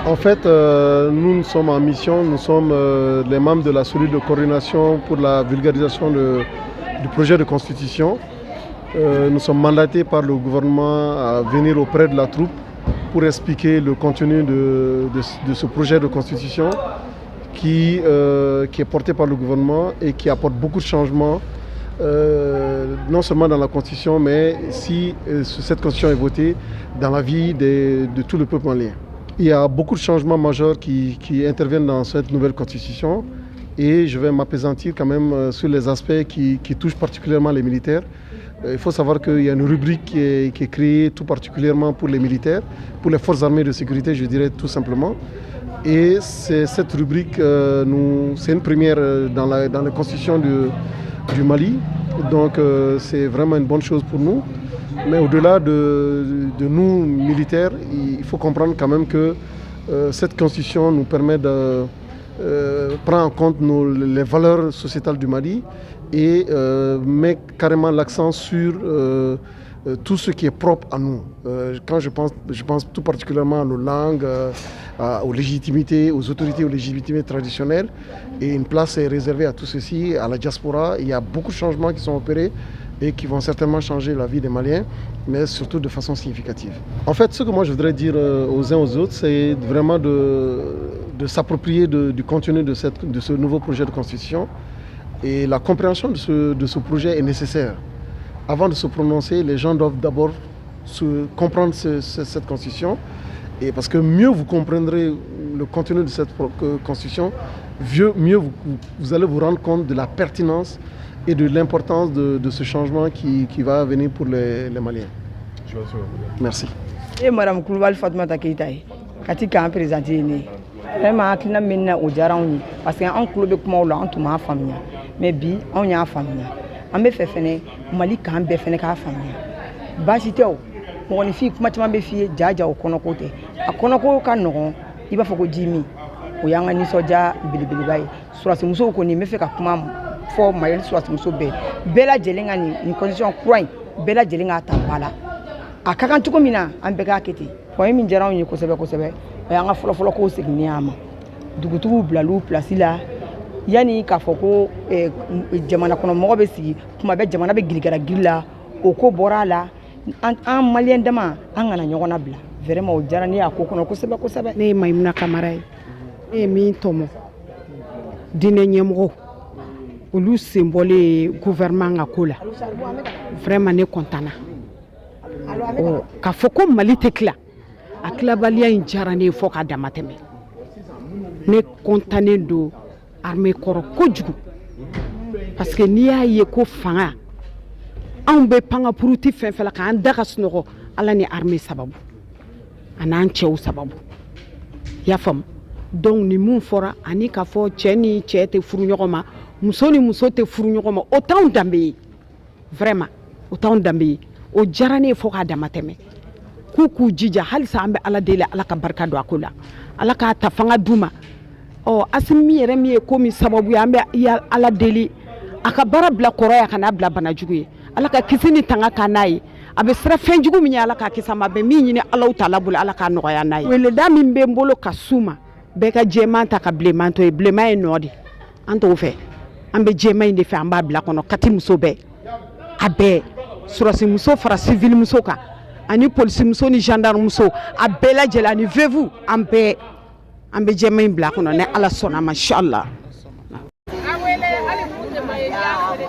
En fait, nous, nous sommes en mission, nous sommes les membres de la cellule de coordination pour la vulgarisation du projet de constitution. Nous sommes mandatés par le gouvernement à venir auprès de la troupe pour expliquer le contenu de ce projet de constitution qui est porté par le gouvernement et qui apporte beaucoup de changements, non seulement dans la constitution, mais si cette constitution est votée, dans la vie de tout le peuple malien. Il y a beaucoup de changements majeurs qui interviennent dans cette nouvelle constitution et je vais m'appesantir quand même sur les aspects qui touchent particulièrement les militaires. Il faut savoir qu'il y a une rubrique qui est créée tout particulièrement pour les militaires, pour les forces armées de sécurité, je dirais tout simplement. Et c'est cette rubrique, c'est une première dans la constitution du Mali. Donc c'est vraiment une bonne chose pour nous. Mais au-delà de nous, militaires, il faut comprendre quand même que cette constitution nous permet de prendre en compte les valeurs sociétales du Mali et met carrément l'accent sur tout ce qui est propre à nous. Quand je pense tout particulièrement à nos langues, aux légitimités, aux autorités, aux légitimités traditionnelles. Et une place est réservée à tout ceci, à la diaspora. Il y a beaucoup de changements qui sont opérés et qui vont certainement changer la vie des Maliens, mais surtout de façon significative. En fait, ce que moi je voudrais dire aux uns aux autres, c'est vraiment de s'approprier du contenu de ce nouveau projet de constitution. Et la compréhension de ce projet est nécessaire. Avant de se prononcer, les gens doivent d'abord se comprendre cette constitution. Et parce que mieux vous comprendrez le contenu de cette constitution, mieux vous allez vous rendre compte de la pertinence et de l'importance de ce changement qui va venir pour les Maliens. Merci. E madame Kulubali Fatumata Keyita ye ka ti k'an présenter ne ye. Vraiment, hakilina min na, o diyara anw ye, parce que anw tulo bɛ kumaw la, an tun m'a faamuya, mais bi anw y'a faamuya. An bɛ fɛ fɛnɛ Mali k'an bɛɛ fɛnɛ k'a faamuya. Baasi tɛ, o mɔgɔninfin kuma caman bɛ f'i ye ja o kɔnɔko tɛ, a kɔnɔko ka nɔgɔn i b'a fɔ ko ji min. O y'an ka nisɔndiya belebeleba ye. Surasimusow kɔni, n bɛ fɛ ka kuma fɔ Mali surasimuso bɛɛ lajɛlen ka nin constitution kura in, bɛɛ lajɛlen k'a ta ba la, a ka kan cogo min na, an bɛɛ k'a kɛ ten. Point min diyara anw ye kosɛbɛ kosɛbɛ, o y'an ka fɔlɔfɔlɔ kow seginni a ma, dugutigiw bilal'u place la. Yanni k'a fɔ ko jamana kɔnɔ mɔgɔ bɛ sigi kuma bɛɛ, jamana bɛ girigara giri la, o ko bɔra a la. An maliyɛn dama, an kana ɲɔgɔn nabila. Vraiment, o diyara ne y'a ko kɔnɔ kosɛbɛ kosɛbɛ. Ne ye Mayimuna Kamara ye. Ne ye min tɔmɔ, diinɛ ɲɛmɔgɔw olu sen bɔlen gouvernement ka ko la, vraiment ne kɔntanna. Ɔ k'a fɔ ko Mali tɛ tila, a tilabaliya in diyara ne ye fɔ k'a dama tɛmɛ. Ne kɔntannen don armée kɔrɔ kojugu, parce que n'i y'a ye ko fanga anw bɛ pankapuruti fɛn fɛn la k'an da ka sunɔgɔ, Ala ni armée sababu, a n'an cɛw sababu, i y'a faamu. Donc ni mun fɔra ani k'a fɔ cɛ ni cɛ tɛ furu ɲɔgɔn ma, muso ni muso tɛ furu ɲɔgɔn ma, o t'anw danbe ye. Vraiment, o t'anw danbe ye. O diyara ne ye fo k'a dama tɛmɛ. K'u jija halisa, an bɛ Ala deli, Ala ka barika don a ko la, Ala k'a ta fanga d'u ma. Ɔ Asimi yɛrɛ min ye ko min sababu ye, an bɛ Ala deli a ka baara bila kɔrɔ ye, a kana bila banajugu ye. Ala ka kisi ni tanga kan n'a ye. A bɛ siran fɛn jugu min ye, Ala k'a kisi a ma. A bɛ min ɲini Alaw ta bolo, Ala k'a nɔgɔya n'a ye. Weleda min bɛ n bolo ka s'u ma, bɛɛ ka jɛman ta ka bilenman to yen. Bilenman ye nɔ de, an t'o fɛ, an bɛ jɛman in de fɛ, an b'a bila kɔnɔ. Kati muso bɛɛ, a bɛɛ, surasi muso fara civil muso kan, ani polisi muso ni gendarme muso, a bɛɛ lajɛlen, ani veuve, an bɛɛ, an bɛ jɛman in bila kɔnɔ ni Ala sɔnna a ma, inshallah. A wele hali mun tɛ ma ye, n'i y'a wele.